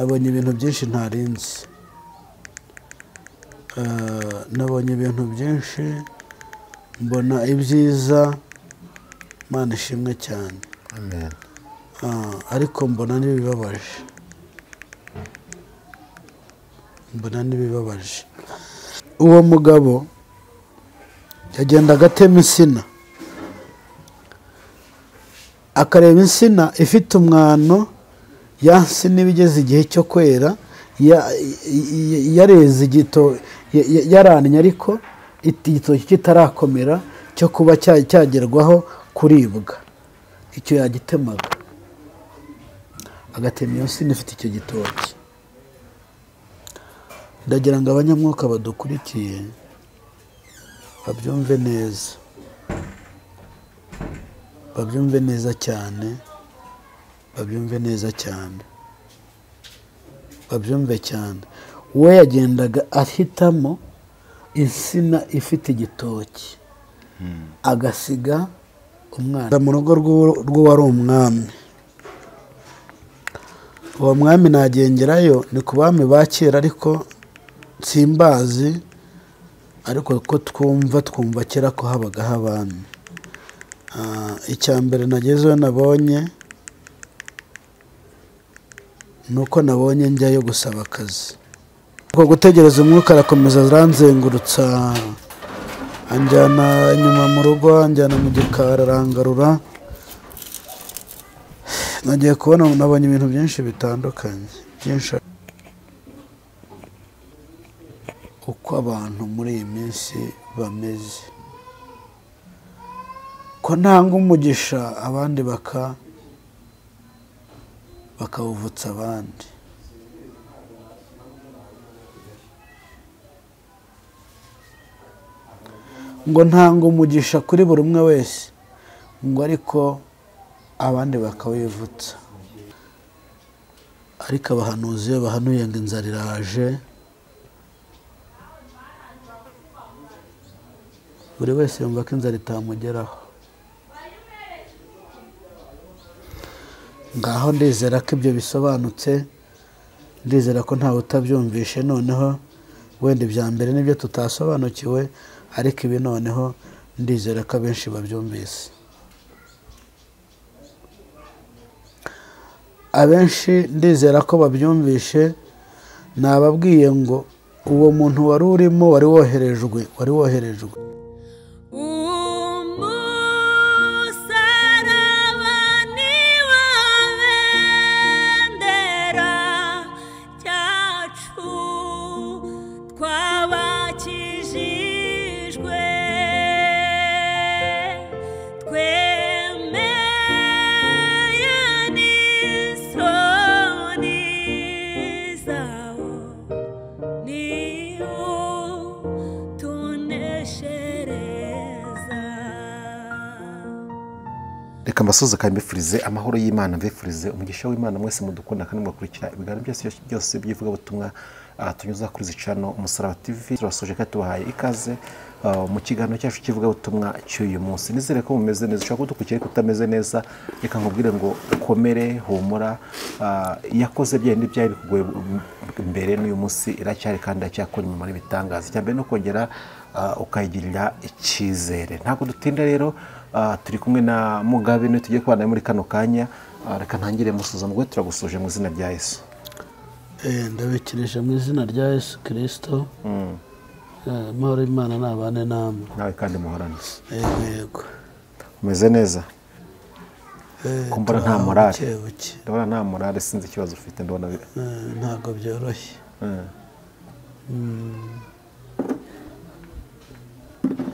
Nabonye ibintu byinshi ntarinzi. Nabonye ibintu byinshi, mbona ibyiza. Imana ishimwe cyane. Amen. Ariko mbona n'ibibabaje. Mbona n'ibibabaje. Uwo mugabo yagendaga atema insina, akareba insina ifite umwano, ya nsina iba igeze igihe cyo kwera, yareze yarannye, ariko igitoki kitarakomera cyo kuba cyagerwaho kuribwa. Icyo yagitemaga, agatema iyo nsina ifite icyo gitoki. Ndagira ngo abanyamwuka badukurikiye babyumve neza, babyumve neza cyane, babyumve neza cyane, babyumve cyane. We yagendaga ahitamo insina ifite igitoki, agasiga umwana mu rugo rw'uwari umwami. Uwo mwami nagengerayo ni ku bami ba kera, ariko simbazi, ariko ko twumva kera ko habagaho abami. Icya mbere nagezeyo nabonye nuko nabonye njyayo gusaba akazi. Uko gutegereza umwuka arakomeza aranzengurutsa, anjyana inyuma mu rugo, anjyana mu gikari, arangarura. Nagiye kubona nabonye ibintu byinshi bitandukanye, byinshi. Uko abantu muri iyi minsi bameze, ko ntanga umugisha abandi bakawuvutsa abandi. Ngo ntanga umugisha kuri buri umwe wese, ngo ariko abandi bakawivutsa. Ariko abahanuzi iyo bahanuye ngo inzara iraje, buri wese yumva ko inzara itamugeraho. Ngaho ndizera ko ibyo bisobanutse, ndizera ko ntawe utabyumvishe. Noneho wenda ibya mbere nibyo tutasobanukiwe, ariko ibi noneho ndizera ko abenshi babyumvise. Abenshi ndizera ko babyumvishe. Nababwiye ngo uwo muntu wari urimo wari woherejwe, wari woherejwe. Reka mbasuhuze kandi mbifurize amahoro y'Imana, mbifurize umugisha w'Imana mwese mudukunda kandi mugakurikira ibiganiro byose by'ivugabutumwa tunyuza kuri zicano Umusaraba TV. Turasoje kandi tubahaye ikaze mu kiganiro cyacu cy'ivugabutumwa cy'uyu munsi. Nizere ko mumeze neza. Ushobora kudukurikira ariko utameze neza, reka nkubwire ngo ukomere, humura. Yakoze byindi byari bikugoye mbere, n'uyu munsi iracyari kandi iracyakora imirimo n'ibitangaza. Icya mbere no kongera ukayigirira icyizere. Ntabwo dutinda rero, turi kumwe na Mugabe niwe tugiye kubana muri kano kanya. Reka ntangire musuza mugwe, turagusuje mu izina rya Yesu. Ndabikirije mu izina rya Yesu Kristo. Amahoro y'Imana nabane namwe. Nawe kandi muhorane. Yego yego. Umeze neza? Kumbura nta morale. Ndabona nta morale, sinzi ikibazo ufite, ndabona ntabwo byoroshye.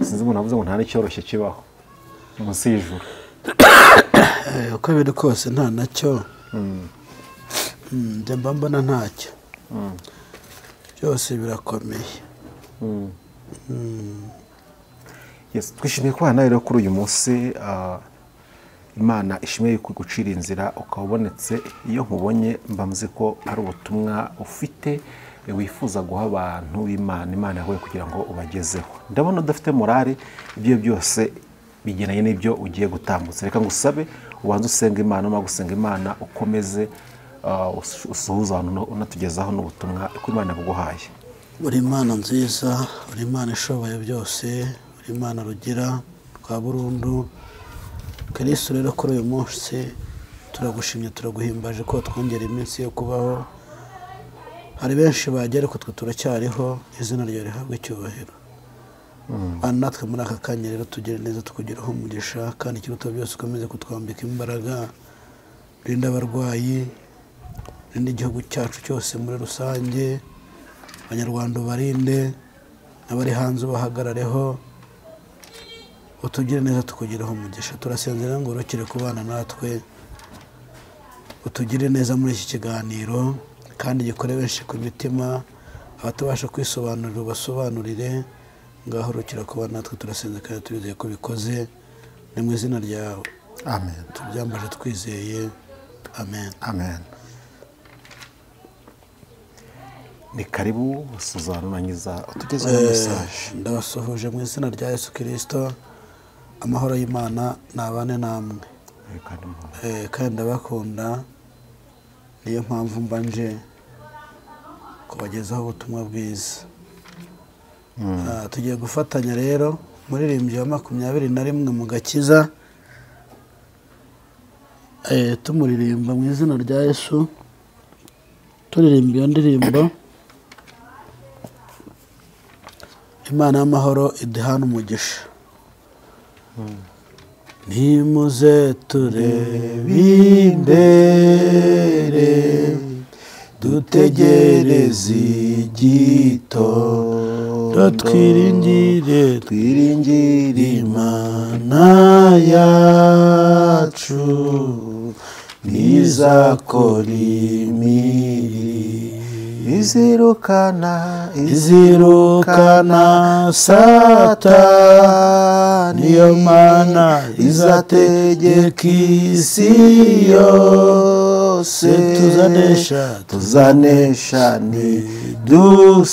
Sinzi umuntu avuze ngo nta n'icyoroshye kibaho munsi y'ijuru. Uko biri kose nta nacyo. Njya mba mbona ntacyo. Byose birakomeye. Yes, twishimiye kubana nawe rero kuri uyu munsi. Imana ishimwe yuko igucira inzira ukaba ubonetse. Iyo nkubonye mba nzi ko ari ubutumwa ufite wifuza guha abantu b'Imana, Imana yahuye kugira ngo ubagezeho. Ndabona udafite morale, ibyo byose bigenanye n'ibyo ugiye gutambutsa. Reka ngusabe ubanze usenga Imana, numara gusenga Imana ukomeze Usuhuza abantu unatugezaho n'ubutumwa uko Imana yabuguhaye. Uri Imana nziza, uri Imana ishoboye byose, uri Imana rugira rwa burundu. Kristo rero kuri uyu munsi turagushimye, turaguhimbaje ko twongera iminsi yo kubaho. Hari benshi bagera ariko twe turacyariho, izina ryawe rihabwe icyubahiro. Natwe muri aka kanya rero tugire neza, tukugiraho umugisha, kandi ikiruta byose ukomeze kutwambika imbaraga, rinda abarwayi, rinda igihugu cyacu cyose muri rusange, Abanyarwanda ubarinde, n'abari hanze ubahagarareho, utugire neza tukugiraho umugisha. Turasenze ngo urokere kubana natwe, utugire neza muri iki kiganiro, kandi gikore benshi ku mitima, abatabasha kwisobanurira ubasobanurire. Ngaho urokera kubana natwe, turasenze kandi turizeye ko bikoze, ni mu izina ryawe. Amen. Tubyambaje twizeye. Amen. Amen. Ni karibu Suzana unangiza utugezeho message. Ndabasuhuje mu izina rya Yesu Kristo. Amahoro y'Imana nabane namwe. Kandi ndabakunda, niyo mpamvu mbanje kubagezaho ubutumwa bwiza. Tugiye gufatanya rero muririmbyi wa 21 mu gakiza, tumuririmba mu izina rya Yesu, turirimba iyo ndirimbo Imana y'amahoro iduhana umugisha. Nimuze turebe imbere, dutegereze igitondo, twiringire twiringire Imana yacu, ntizakora imirimo izirukana izirukana Satani, niyo Mana izategeka isi yose. Tuzanesha tuzanesha nidusaba,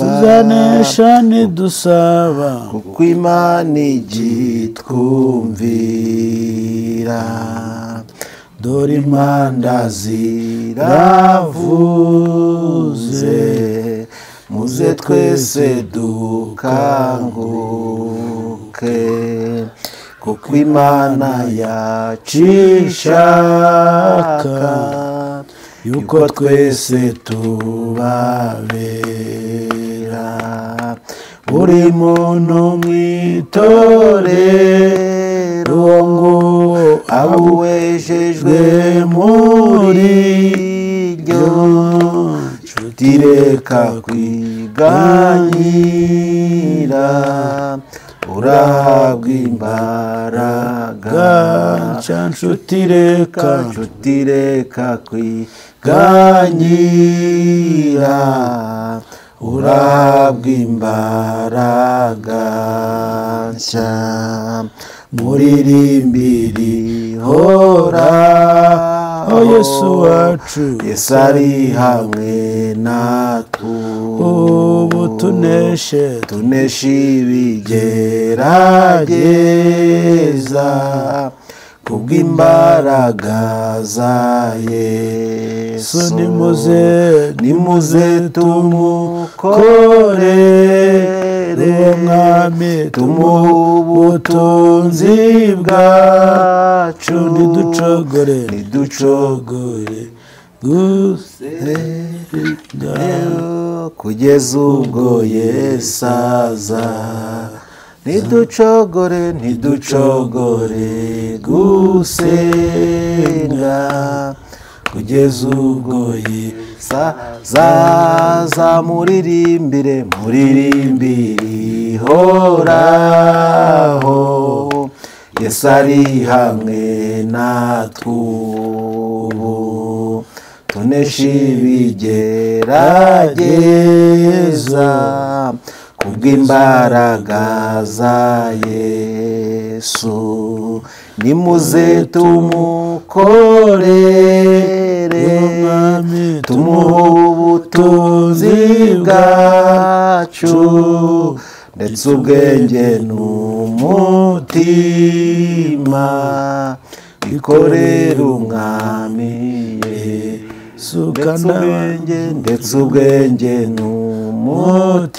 tuzanesha nidusaba, kuko Imana igitwumvira. Dore impanda ziravuze, muze twese dukanguke, kuko Imana yacu ishaka yuko twese tubabera. Buri muntu mu itorero ngo awejejwe muri ryo, nshuti reka kwiganyira, urahabwa imbaraga. Nshuti reka, nshuti reka kwiganyira, urahabwa imbaraga nshya. Muririmbiri horaho Yesu wacu, Yesu ari hamwe natwe, ubu tuneshe tuneshe ibigerageza, kubw'imbaraga za Yesu. Nimuze nimuze tumukorere uwo Mwami, tumuhe ubutunzi bwacu, ntiducogore ntiducogore gusenga kugeza ubwo Yesu aza. Ntiducogore ntiducogore gusenga kugeza ubwo Yesu aza. Muririmbire muririmbire ihoraho, Yesu ari hamwe natwe ubu, tuneshe ibigerageza kubw'imbaraga za Yesu. Nimuze tumukorere, tumuhe ubutunzi bwacu, ndetse ubwenge n'umutima, Bikorera umwami Yesu. Ndetse ubwenge n'umutima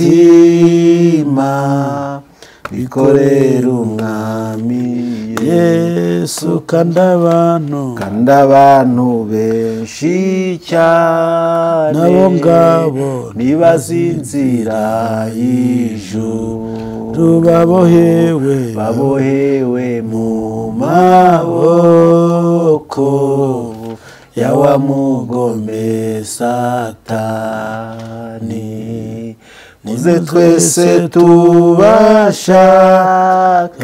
bikorera umwami Yesu. Kandi abantu benshi cyane nabo ngabo ntibazi inzira y'ijuru, babohewe mu maboko ya wa mugome Satani. Muze twese tubashake,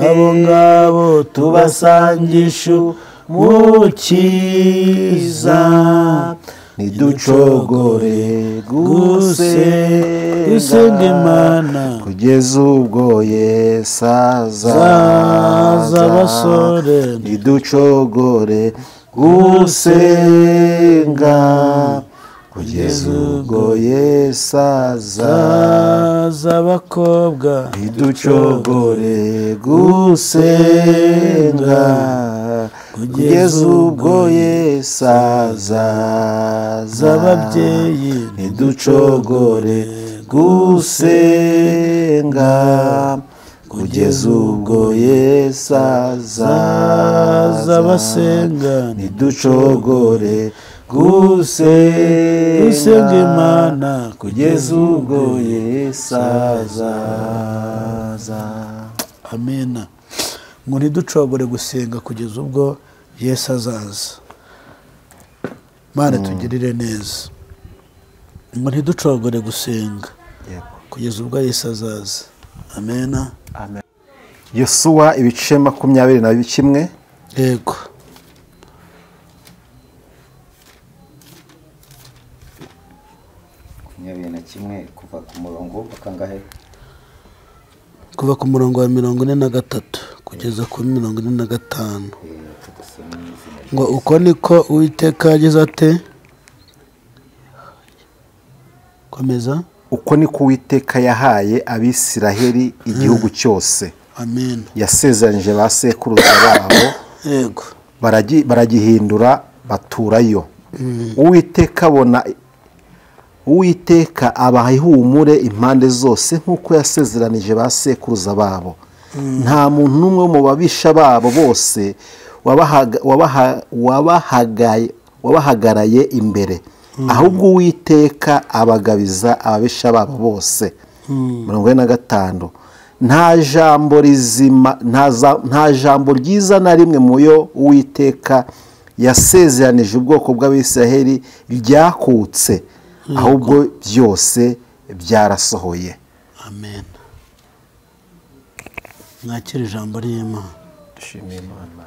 abo ngabo tubasangishe umukiza, ntiducogore gusenga Imana kugeza ubwo Yesu azaza. Basore, ntiducogore gusenga kugeza ubwo Yesu azaza. Abakobwa, ntiducogore gusenga kugeza ubwo Yesu azaza. Ababyeyi, ntiducogore gusenga kugeza ubwo Yesu azaza. Abasenga, ntiducogore gusenga Imana kugeza ubwo Yesu azaza. Amena. Ngo ntiducogore gusenga kugeza ubwo Yesu azaza. Mana tugirire neza. Ngo ntiducogore gusenga kugeza ubwo Yesu azaza. Amena. Amen. Yosuwa ibice 21. Yego. 21 kuva ku murongo wakangahe? Kuva ku murongo wa 43 kugeza ku 45. Ngo uko niko Uwiteka yagize ate? Komeza. Uko niko Uwiteka yahaye Abisiraheli igihugu cyose. Amen. Yasezeranyije ba sekuruza babo. Yego. Baragihindura baturayo. Uwiteka abaha ihumure impande zose nk'uko yasezeranije ba sekuruza babo. Nta muntu n'umwe mu babisha babo bose wabahagaraye imbere, ahubwo Uwiteka abagabiza ababisha babo bose. 45. Nta jambo rizima, nta jambo ryiza na rimwe mu yo Uwiteka yasezeranije ubwoko bw'Abisiraheli ryakutse, ahubwo byose byarasohoye. Amen. Mwakira ijambo ry'Imana. Dushimiye Imana.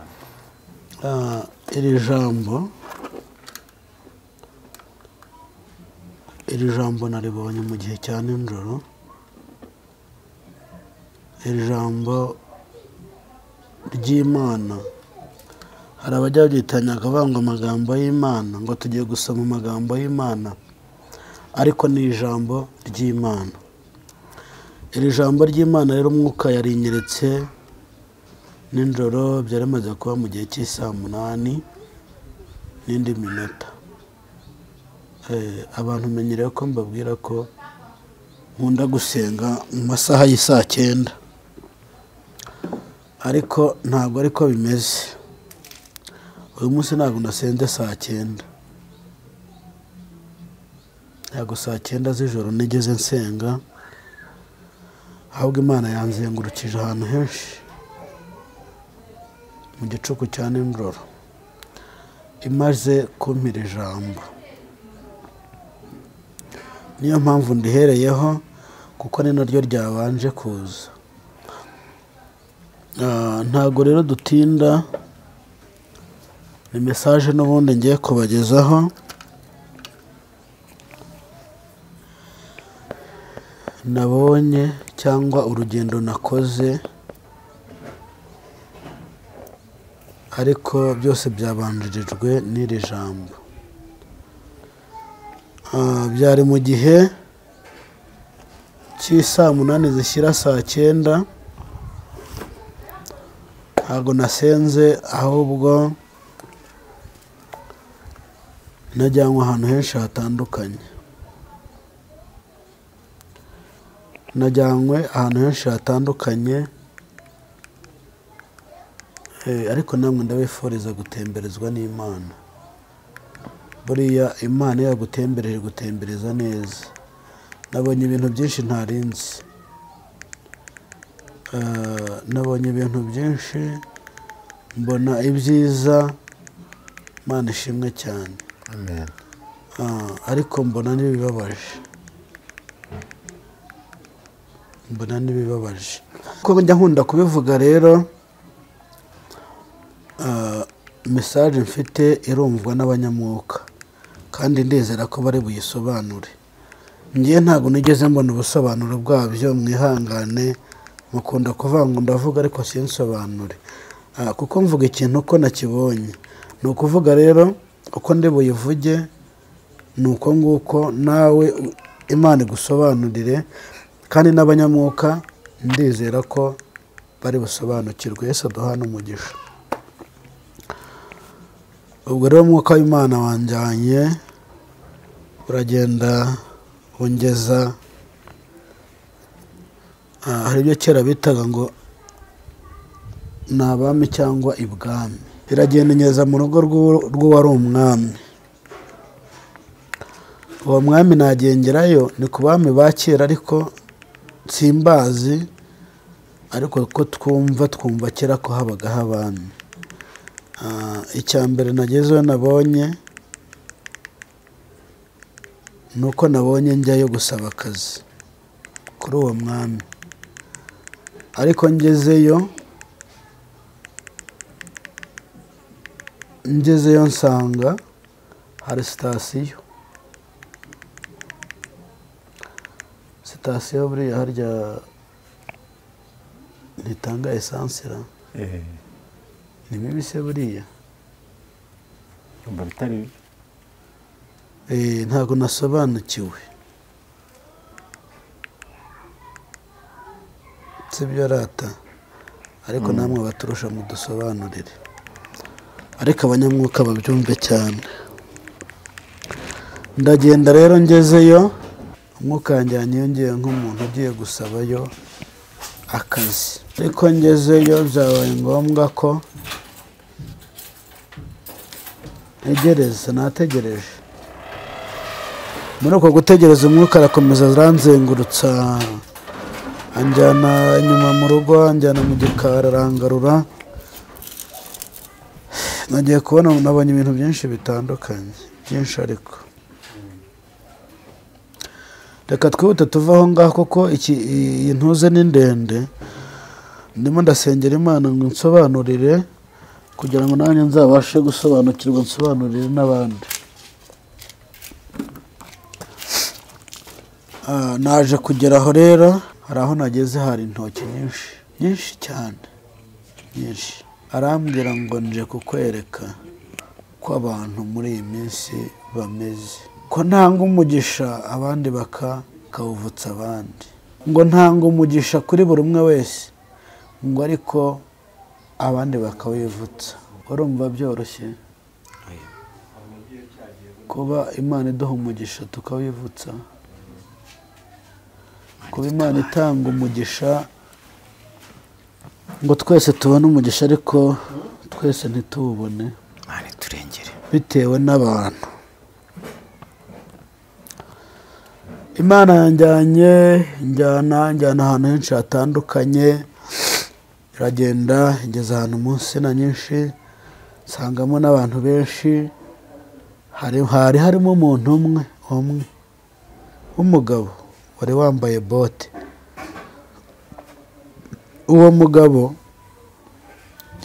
Iri jambo naribonye mu gihe cya nijoro. Iri jambo ry'Imana hari abajya babyitanya bakavuga ngo amagambo y'Imana, ngo tugiye gusoma amagambo y'Imana, ariko ni ijambo ry'Imana. Iri jambo ry'Imana rero Umwuka yarinyeretse nijoro, byari bimaze kuba mu gihe cy'isaa 8 n'indi minota. Abantu menyereye ko mbabwira ko nkunda gusenga mu masaha y'isaa 9, ariko ntabwo ariko bimeze. Uyu munsi ntabwo nasenze saa 9, ntabwo saa 9 z'ijoro nigeze nsenga, ahubwo Imana yanzengurukije ahantu henshi mu gicuku cya nijoro, imaze kumpira ijambo. Niyo mpamvu ndihereyeho, kuko ni naryo ryabanje kuza. Ntabwo rero dutinda, ni message n'ubundi ngiye kubagezaho. Nabonye cyangwa urugendo nakoze, ariko byose byabanjirijwe n'iri jambo. Byari mu gihe cy'isaa 8 zishyira saa 9. Ntabwo nasenze, ahubwo Najyanywe ahantu henshi hatandukanye, najyanywe ahantu henshi hatandukanye, ariko namwe ndabifuriza gutemberezwa n'Imana. Buriya Imana yagutembereje gutembereza neza. Nabonye ibintu byinshi ntarinzi, nabonye ibintu byinshi, mbona ibyiza. Imana ishimwe cyane. Amen. Ariko mbona n'ibibabaje, mbona n'ibibabaje. Kuko njya nkunda kubivuga rero, message mfite irumvwa n'abanyamwuka kandi ndizera ko bari buyisobanure. Ngiye ntabwo nigeze mbona ubusobanuro bwabyo, mwihangane. Mukunda kuvuga ngo ndavuga ariko sinsobanure, kuko mvuga ikintu uko nakibonye. Ni ukuvuga rero uko ndi buyivuge ni uko nguko, nawe Imana igusobanurire, kandi n'abanyamwuka ndizera ko bari busobanukirwe. Yesu aduhane umugisha. Ubwo rero umwuka w'Imana wanjyanye uragenda ungeza hari ibyo kera bitaga ngo ni abami cyangwa ibwami. Iragenda ingeza mu rugo rw'uwari umwami. Uwo mwami nagengerayo ni ku bami ba kera, ariko simbazi, ariko ko twumva kera ko habagaho abami. Icya mbere nagezeyo nabonye ni uko nabonye njyayo gusaba akazi kuri uwo mwami, ariko ngezeyo nsanga hari sitasiyo. Sitasiyo buriya harya ntitanga esansi ra? Ni bibi se buriya? Yumva bitari bibi. Ntabwo nasobanukiwe. Sibyo rata, ariko namwe baturusha mudusobanurire, ariko abanyamwuka babyumve cyane. Ndagenda rero ngezeyo, umwuka yanjyanye yongeye nk'umuntu ugiye gusabayo akazi, ariko ngezeyo byabaye ngombwa ko ntegereza. Nategereje, muri uko gutegereza umwuka arakomeza aranzengurutsa, anjyana inyuma mu rugo, anjyana mu gikari, arangarura. Nagiye kubona nabonye ibintu byinshi bitandukanye, byinshi, ariko reka twihute tuve aho ngaho kuko iyi ntuze ni ndende. Ndimo ndasengera Imana ngo nsobanurire kugira ngo nanjye nzabashe gusobanukirwa, nsobanurire n'abandi. Naje kugera aho rero, hari aho nageze hari intoki nyinshi nyinshi cyane nyinshi. Arambwira ngo nje kukwereka ko abantu muri iyi minsi bameze, ko ntanga umugisha abandi bakawuvutsa abandi, ngo ntanga umugisha kuri buri umwe wese, ngo ariko abandi bakawivutsa. Urumva byoroshye kuba Imana iduha umugisha tukawivutsa? Kuba Imana itanga umugisha ngo twese tubone umugisha, ariko twese ntituwubone bitewe n'abantu. Imana yanjyanye njyana ahantu henshi hatandukanye, iragenda igeza ahantu mu nsina nyinshi, nsangamo n'abantu benshi. Hari harimo umuntu umwe w'umugabo wari wambaye bote. Uwo mugabo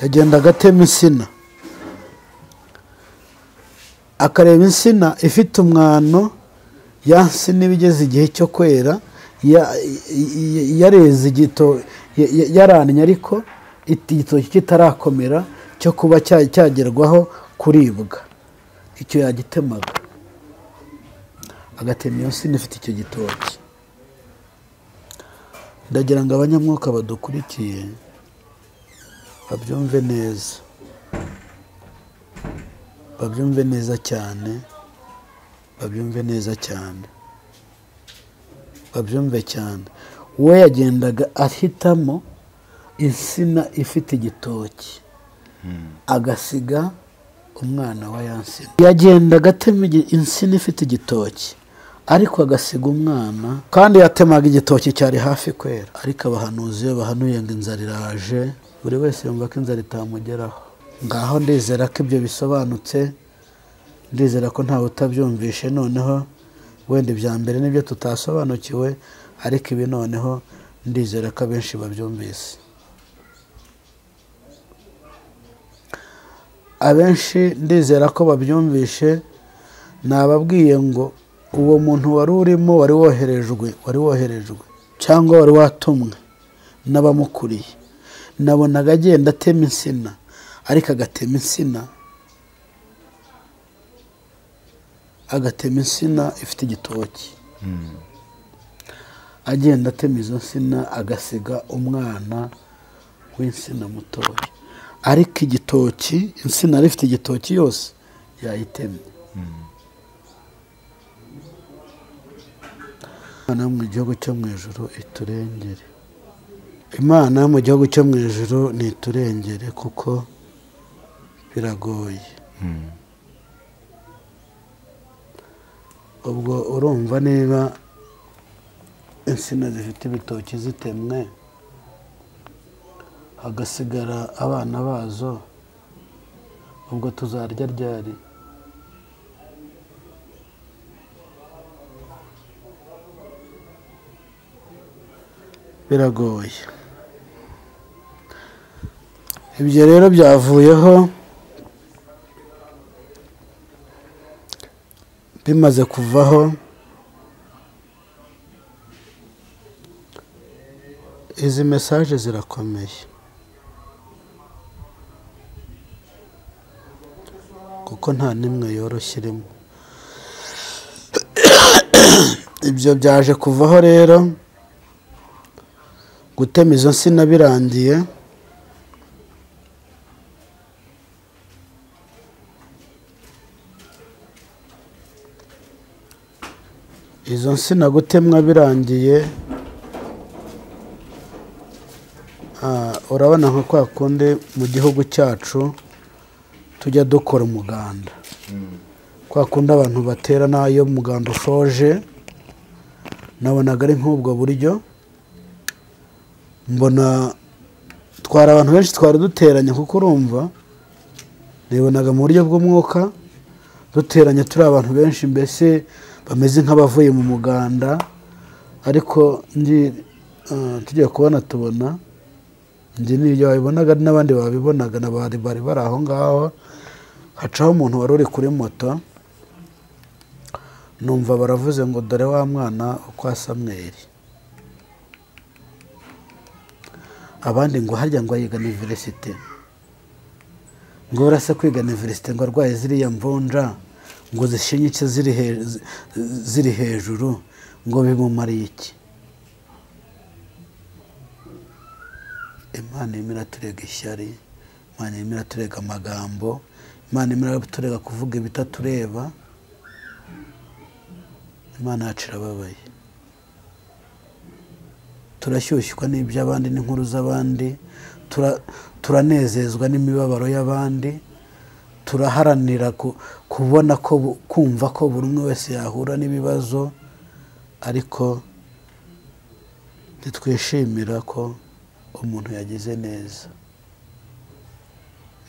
yagendaga atema insina, akareba insina ifite umwano, ya nsina iba igeze igihe cyo kwera, yareze yarannye, ariko igitoki kitarakomera cyo kuba cyagerwaho kuribwa. Icyo yagitemaga, agatema iyo nsina ifite icyo gitoki. Ndagira ngo abanyamwuka badukurikiye babyumve neza, babyumve neza cyane. Babyumve neza cyane, babyumve cyane. We yagendaga ahitamo insina ifite igitoki, agasiga umwana wa ya nsina. Yagendaga atema insina ifite igitoki, ariko agasiga umwana, kandi yatemaga igitoki cyari hafi kwera. Ariko abahanuzi iyo bahanuye ngo inzara iraje, buri wese yumva ko inzara itamugeraho. Ngaho ndizera ko ibyo bisobanutse, ndizera ko ntawe utabyumvishe. Noneho wenda ibya mbere nibyo tutasobanukiwe, ariko ibi noneho ndizera ko abenshi babyumvise. Abenshi ndizera ko babyumvishe. Nababwiye ngo uwo muntu wari urimo, wari woherejwe cyangwa wari watumwe n'abamukuriye, nabonaga agenda atema insina, ariko agatema insina ifite igitoki. Agenda atema izo nsina, agasiga umwana w'insina mutoya, ariko igitoki, insina yari ifite igitoki yose yayitemye. Imana mu gihugu cyo mu ijuru iturengere. Imana mu gihugu cyo mu ijuru niturengere, kuko biragoye. Ubwo urumva niba insina zifite ibitoki zitemwe, hagasigara abana bazo, ubwo tuzarya ryari? Biragoye. Ibyo rero byavuyeho, bimaze kuvaho, izi message zirakomeye, kuko nta nimwe yoroshye irimo. Ibyo byaje kuvaho rero, gutema izo nsina birangiye, izo nsina gutemwa birangiye. Urabona nka kwa kundi mu gihugu cyacu tujya dukora umuganda, kwa kundi abantu batera nayo umuganda ushoje, nabonaga ari nk'ubwo buryo. Mbona twari abantu benshi twari duteranye, kuko urumva nibonaga mu buryo bw'umwuka duteranye turi abantu benshi, mbese bameze nk'abavuye mu muganda. Ariko tugiye kubona tubona njye n'ibyo babibonaga n'abandi babibonaga, n'abari bari bari aho ngaho. Hacaho umuntu wari uri kuri moto, numva baravuze ngo dore wa mwana kwa Samweli. Abandi ngo harya ngo yiga universite, ngo urase kwiga universite ngo arwaye ziriya mvunja, ngo zishinyitse ziri hejuru, ngo bimumariye iki? Imana irimo iraturega ishyari, Imana irimo iraturega amagambo, Imana irimo iraturega kuvuga ibitatureba. Imana yacu irababaye. Turashyushywa n'iby'abandi n'inkuru z'abandi, turanezezwa n'imibabaro y'abandi, turaharanira kubona ko kumva ko buri umwe wese yahura n'ibibazo, ariko ntitwishimira ko umuntu yagize neza.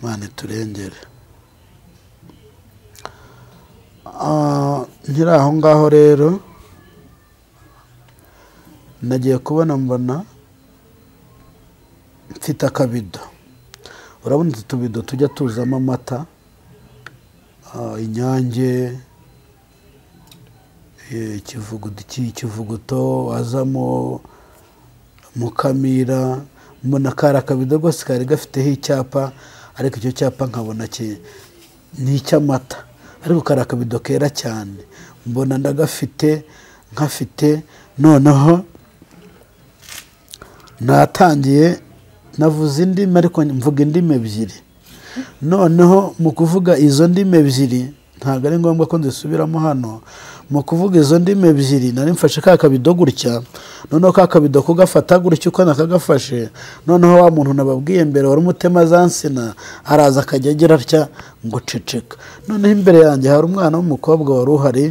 Imana iturengere. Nkiri aho ngaho rero, nagiye kubona mbona mfite akabido. Urabona utu tubido tujya tuzamo amata, Inyange, ikivuguto, azamo Mukamira. Mbona kari akabido rwose kari gafiteho icyapa, ariko icyo cyapa nkabona ni icy'amata, ariko kari akabido kera cyane. Mbona ndagafite nkafite. Noneho natangiye navuze indimi, ariko mvuga indimi ebyiri. Noneho mu kuvuga izo ndimi ebyiri Ntabwo ari ngombwa ko nzisubiramo hano. Mu kuvuga izo ndimi ebyiri nari mfashe ka kabido gutya, noneho ka kabido kugafata gutya uko nakagafashe, noneho wa muntu nababwiye mbere wari umutema za nsina araza akajya agira atya ngo ceceka. Noneho imbere yanjye hari umwana w'umukobwa wari uhari,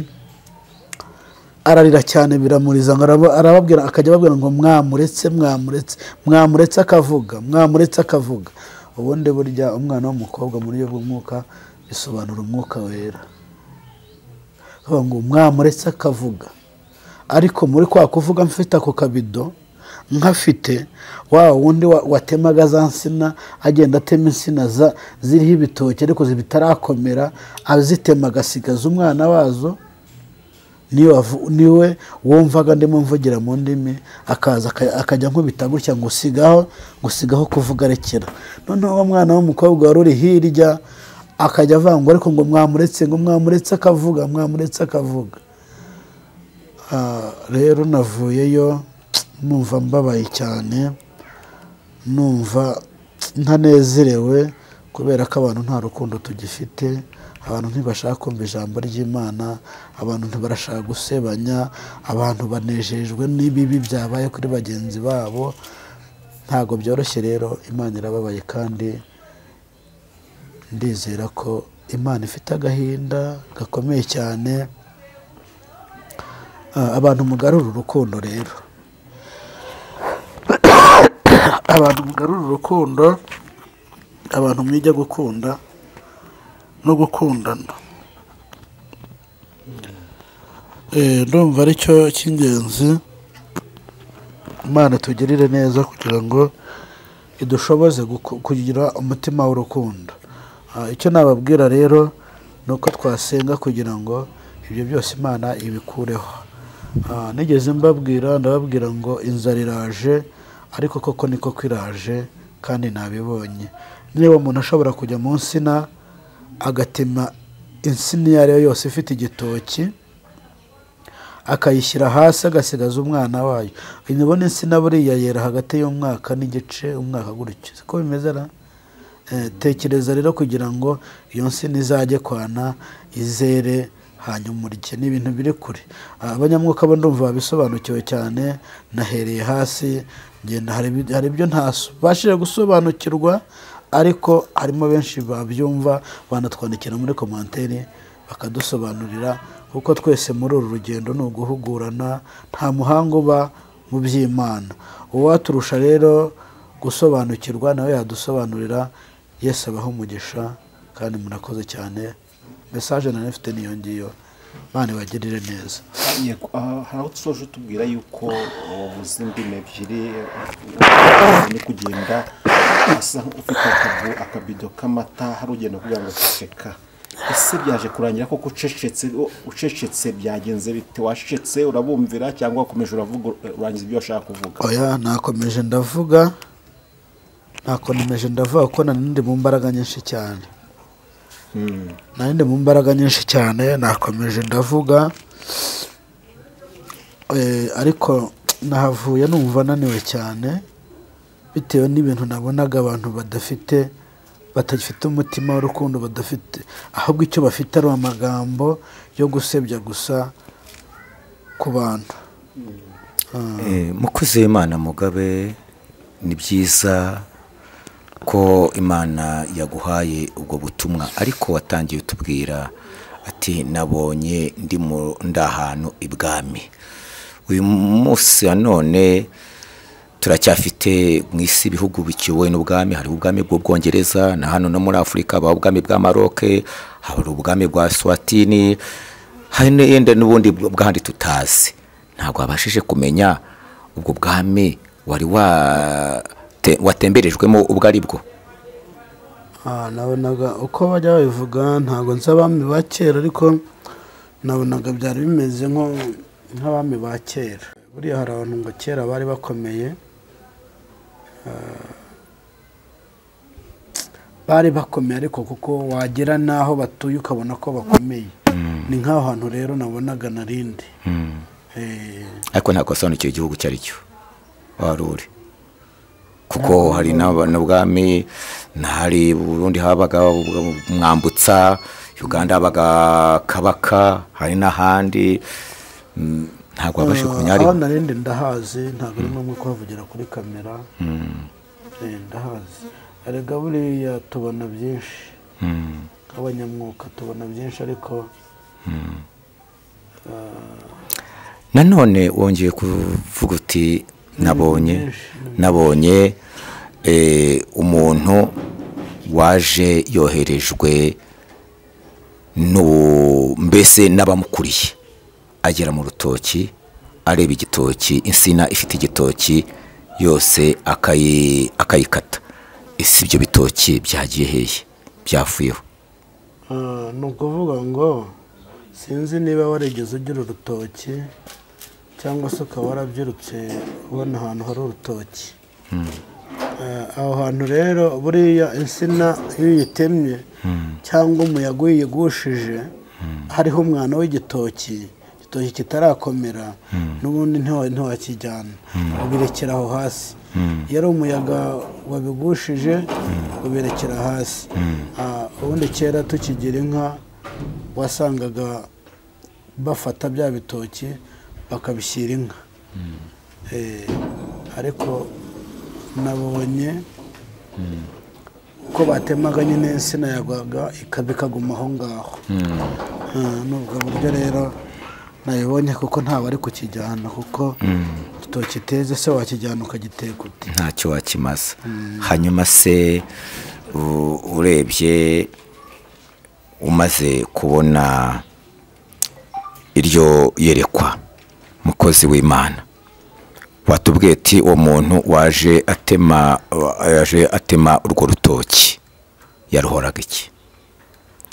ararira cyane biramuriza, ngo arababwira, akajya ababwira ngo mwamuretse, mwamuretse, mwamuretse akavuga, mwamuretse akavuga. Ubundi burya umwana w'umukobwa muri buryo bw'umwuka bisobanura umwuka wera, ngo mwamuretse akavuga. Ariko muri kwa kuvuga mfite ako kabido nkafite, wa wundi watemaga za nsina agenda atema insina ziriho ibitoki ariko zitarakomera, azitema agasigaza umwana wazo, niwe wumvaga ndimo mvugira mu ndimi, akaza akajya nkubita gutya ngo sigaho, ngo sigaho kuvuga rekera. Noneho uwo mwana w'umukobwa wari uri hirya akajya avuga ngo ariko ngo mwamuretse, ngo mwamuretse akavuga, mwamuretse akavuga. Rero navuyeyo numva mbabaye cyane, numva ntanezerewe, kubera ko abantu nta rukundo tugifite, abantu ntibashaka kumva ijambo ry'Imana, abantu ntibarashaka gusebanya, abantu banejejwe n'ibibi byabaye kuri bagenzi babo. Ntago byoroshye rero, Imana irababaye, kandi ndizera ko Imana ifite agahinda gakomeye cyane. Abantu mugarura urukundo rero, abantu mugarura urukundo, abantu mwige gukunda no gukundana. Ndumva aricyo cy'ingenzi. Imana tugirire neza kugira ngo idushoboze kugira umutima w'urukundo. Icyo nababwira rero ni uko twasenga kugira ngo ibyo byose Imana ibikureho. Nigeze mbabwira, ndababwira ngo inzara iraje, ariko koko niko kwiraje kandi nabibonye. Niba umuntu ashobora kujya mu nsina agatema insina iyo ari yo yose ifite igitoki, akayishyira hasi agasigaza umwana wayo, nibona insina buriya yera hagati y'umwaka n'igice, umwaka gutyo, siko bimeze ra? Tekereza rero kugira ngo iyo nsina izajye kwana izere hanyuma urye, ni ibintu biri kure. Abanyamwuka bo ndumva babisobanukiwe cyane, nahereye hasi ngenda, hari ibyo ntabashije gusobanukirwa, ariko harimo benshi babyumva banatwandikira muri komanteri bakadusobanurira, kuko twese muri uru rugendo ni uguhugurana, nta muhango uba mu by'Imana. Uwaturusha rero gusobanukirwa nawe yadusobanurira. Yesu abahe umugisha kandi murakoze cyane. Message nari mfite niyo ngiyo, Imana ibagirire neza. Yego, hari aho dusoje tubwira yuko wavuze indimi ebyiri, ni kugenda asa ufite akabido k'amata, hari ugenda kugira ngo ceceka. Ese byaje kurangira koko ucecetse byagenze bite? Wacecetse urabumvira cyangwa wakomeje uravuga urangiza ibyo washaka kuvuga? Oya, nakomeje ndavuga, nakomeje ndavuga ko nari ndi mu mbaraga nyinshi cyane. Nari ndi mu mbaraga nyinshi cyane, nakomeje ndavuga, ariko nahavuye numva naniwe cyane, bitewe n'ibintu nabonaga abantu badafite, batagifite umutima w'urukundo, badafite, ahubwo icyo bafite ari amagambo yo gusebya gusa ku bantu. Mukozi w'Imana Mugabe, ni byiza ko Imana yaguhaye ubwo butumwa, ariko watangiye utubwira ati nabonye ndi ahantu ibwami. Uyu munsi wa none turacyafite mu isi ibihugu bikiwe n'ubwami, hari ubwami bw'Ubwongereza, na hano no muri Afurika haba ubwami bwa Maroc, hari ubwami bwa Swatini, hari n'iyenda n'ubundi bw'ahandi tutazi. Ntabwo wabashije kumenya ubwo bwami wari watemberejwemo ubwo ari bwo? Nabonaga uko bajya babivuga, ntabwo nzi abami ba kera, ariko nabonaga byari bimeze nk'abami ba kera. Buriya hari abantu ngo kera bari bakomeye, bari bakomeye, ariko kuko wagera n'aho batuye ukabona ko bakomeye. Ni nk'aho hantu rero nabonaga narindi. Ariko ntabwo wasobanukiwe igihugu icyo ari cyo wari uri, kuko hari n'ubwami, hari Burundi habaga Mwambutsa, Uganda habaga Kabaka, hari n'ahandi. Ntabwo wabashe kumenya ariho. Aho narindi ndahazi, ntabwo ari ngombwa kuhavugira kuri kamera. Ndahazi. Erega buriya tubona byinshi, nk'abanyamwuka tubona byinshi, ariko nanone wongeye kuvuga uti nabonye umuntu waje yoherejwe mbese n'abamukuriye, agera mu rutoki areba igitoki, insina ifite igitoki yose akayikata. Ese ibyo bitoki byagiye hehe, byavuyeho? Ni ukuvuga ngo sinzi niba warigeze ugira urutoki cyangwa se ukaba warabyirutse ubona ahantu hari urutoki. Aho hantu rero buriya insina iyo uyitemye cyangwa umuyaga uyigushije hariho umwana w'igitoki, igitoki kitarakomera, n'ubundi ntiwakijyana, ubirekera aho hasi. Iyo ari umuyaga wabigushije ubirekera hasi. Ubundi kera tukigira inka wasangaga bafata bya bitoki bakabishyira inka. Ariko nabonye uko batemaga nyine insina yagwaga ikaguma aho ngaho. Nubwo buryo rero nayibonye, kuko ntawe ari kukijyana, kuko igitoki kiteze se wakijyana ukagiteka ute? Ntacyo wakimaza. Hanyuma se urebye umaze kubona iryo yerekwa, mukozi w'Imana, watubwiye ati uwo muntu waje atema urwo rutoki yaruhoraga iki?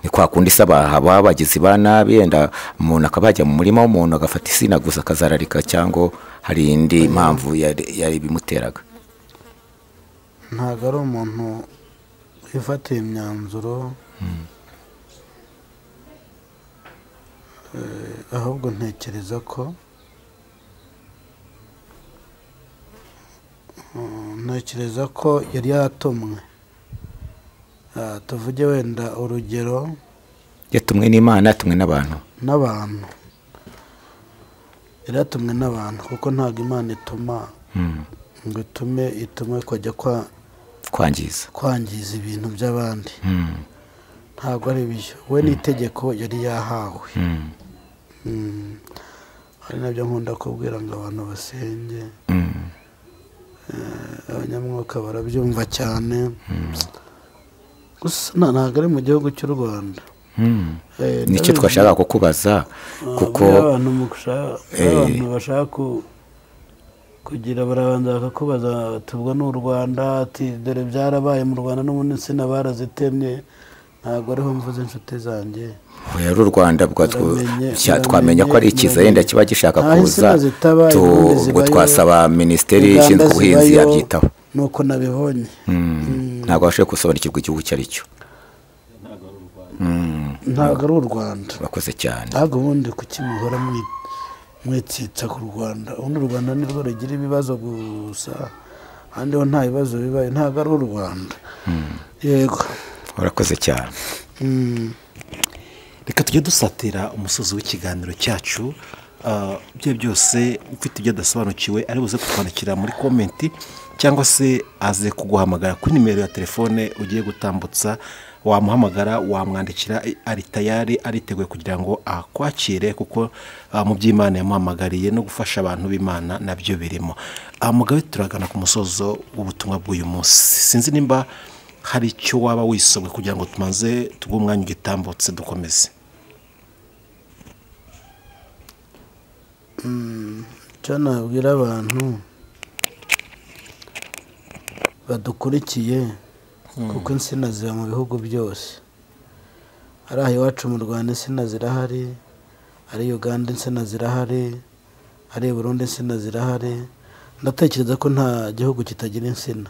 Ni kwa kundi saba haba bagizi ba nabi, yenda umuntu akaba yajya mu murima w'umuntu agafata isina gusa akazararika, cyangwa hari indi mpamvu yari bimuteraga? Ntabwo ari umuntu wifatiye imyanzuro, ahubwo ntekereza ko yari yatumwe. Tuvuge wenda urugero, yatumwe n'Imana, yatumwe n'abantu. N'abantu, yari yatumwe n'abantu, kuko ntabwo Imana ituma ngo itume kujya kwangiza ibintu by'abandi. Ntabwo ari byo, we n'itegeko yari yahawe. Ari nabyo nkunda kubwira ngo abantu basenge. Abanyamwuka barabyumva cyane. Gusa ntabwo ari mu gihugu cy'u Rwanda. Nicyo twashaka kukubaza, kuko abantu bashaka kugira barabanza bakakubaza tubwo ni u Rwanda, ati dore byarabaye mu Rwanda n'ubundi insina barazitemye. Ntabwo ariho mvuze inshuti zanjye. Oya, u Rwanda twamenya ko ari ikiza yenda kiba gishaka kuza, ubwo twasaba minisiteri ishinzwe ubuhinzi yabyitaho. Nuko nabibonye. Ntabwo bashoboye gusobanukirwa igihugu icyo ari cyo. Ntabwo ari u Rwanda. Urakoze cyane. Ntabwo ubundi kuki muhora mwitsitsa ku Rwanda? Ubundi u Rwanda nirwo rugira ibibazo gusa, ahandi ho nta bibazo bibaye. Ntabwo ari u Rwanda. Yego, urakoze cyane. Reka tujye dusatira umusozi w'ikiganiro cyacu. Ibyo byose ufite ibyo adasobanukiwe ari buze kutwandikira muri komenti, cyangwa se aze kuguhamagara kuri nimero ya telefone ugiye gutambutsa. Wamuhamagara, wamwandikira, ari tayari, ariteguye kugira ngo akwakire, kuko mu by'Imana yamuhamagariye no gufasha abantu b'Imana nabyo birimo. Mugabe, turagana ku musozo w'ubutumwa bw'uyu munsi. Sinzi nimba hari icyo waba wisobwe kugira ngo tumanze tuguhe umwanya ugitambutse dukomeze. Icyo nabwira abantu badukurikiye, kuko insina ziba mu bihugu byose, ari aha iwacu mu Rwanda insina zirahari, ari Uganda insina zirahari, ari Burundi insina zirahari. Ndatekereza ko nta gihugu kitagira insina.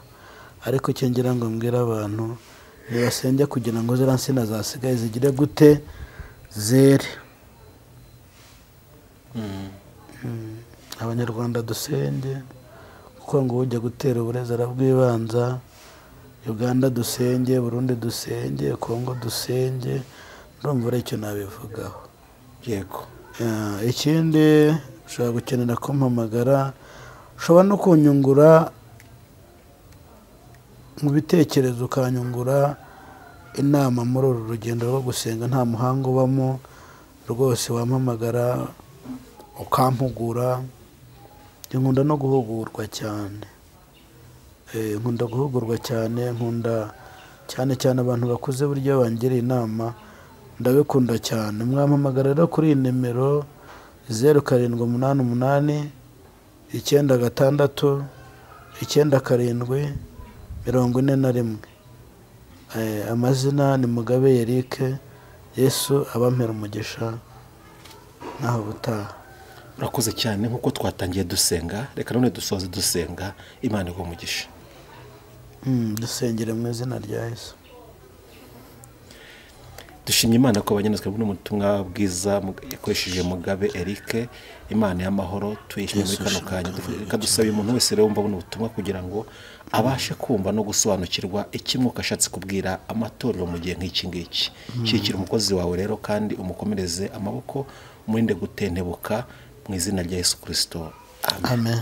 Ariko icyo ngira ngo mbwire abantu, nibasenge kugira ngo ziriya nsina zasigaye zigire gute, zere. Abanyarwanda dusenge, kuko ngo ujya gutera uburezi arabwibanza. Uganda dusenge, Burundi dusenge, Kongo dusenge, Ndumva ari icyo nabivugaho. Yego. Ikindi ushobora gukenera kumpamagara, ushobora no kunyungura mu bitekerezo, ukanyungura inama muri uru rugendo rwo gusenga. Nta muhanga ubamo rwose, wampamagara ukampugura. Nkunda no guhugurwa cyane, nkunda guhugurwa cyane, nkunda cyane cyane abantu bakuze, buryo bangiriye inama ndabikunda cyane. Mwampamagara rero kuri iyi nimero 0788 96 97 41. Amazina ni Mugabe Eric. Yesu abampera umugisha, naho ubutaha. Urakoze cyane. Nk'uko twatangiye dusenga, reka none dusoze dusenga. Imana iguhe umugisha. Dusengere mu izina rya Yesu. Dushimye Imana ko abanyanzwe n'ubutumwa bwiza yakoresheje Mugabe Eric. Imana y'amahoro tuyishimye muri kano kanya. Reka dusabe umuntu wese rero wumva buno butumwa kugira ngo abashe kumva no gusobanukirwa icyo Umwuka ashatse kubwira amatorero mu gihe nk'iki ngiki. Shyigikira umukozi wawe rero kandi umukomereze amaboko, umurinde gutentebuka mu izina rya Yesu Kristo. Amen. Amen.